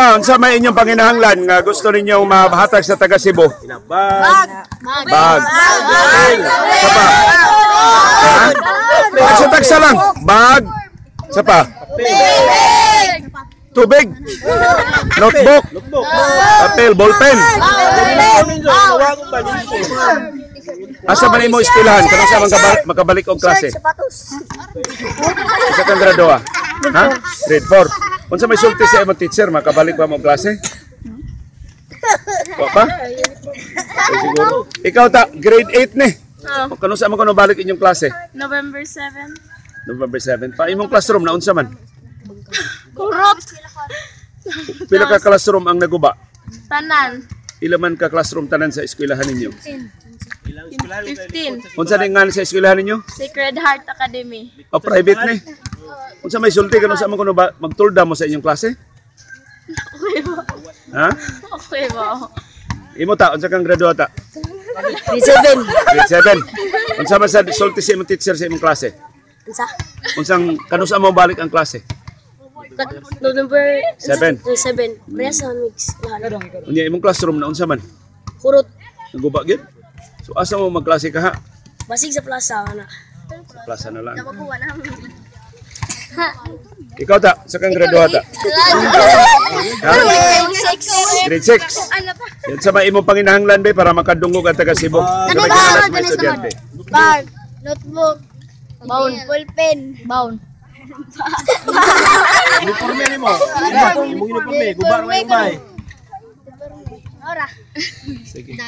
ta, unsa may inyong panginahanglan nga gusto ninyong mahatag sa taga Cebu? Bag. Bag. Sa pa? Ha? Tagsa-tagsa lang. Bag. Sa pa? Tubig. Notebook. Notebook. Papel, ballpen. Asa man imo eskwelahan? Kanang sa makabalik og klase? Sapatos. Isa kang graduwa? Ha? Grade 4. Unsa may sulti sa imong teacher, makabalik ba mo og klase? Wa pa? Ay, siguro. Ikaw ta, grade 8 ni. Oh. Kano sa mo kuno balik inyong klase? November 7. November 7. Pa imong classroom na unsa man? Kurot. Pila ka classroom ang naguba? Tanan. Ila man ka classroom tanan sa eskwelahan ninyo? 15. Unsa ning ngalan sa eskwelahan ninyo? Sacred Heart Academy. O private ni? Unsa may sulti kano sa mo kuno ba magtulda mo sa inyong klase? Okay ba? Ha? Okay ba? Imo ta, unsa kang graduata? Grade 7. Grade 7. Unsa man sa sulti sa imong teacher sa imong klase? Unsa? Unsang kanus mo balik ang klase? November 7. 7. Maya sa mix. Unya imong classroom na unsa man? Kurot. Naguba gyud. So asa mo magklase ka ha? Basig sa plaza ana. Sa plaza na lang. Ikaw ta, sa kang graduata? Ha? Grade 6. Yan sa may imong panginahanglan be para makadungog ang taga Cebu. Sa may kinahanglan sa mga estudyante. Bag, notebook, bound, ballpen, bound. Uniforme nimo. Imong uniforme, gubar mo yung bay. Ora. Sige.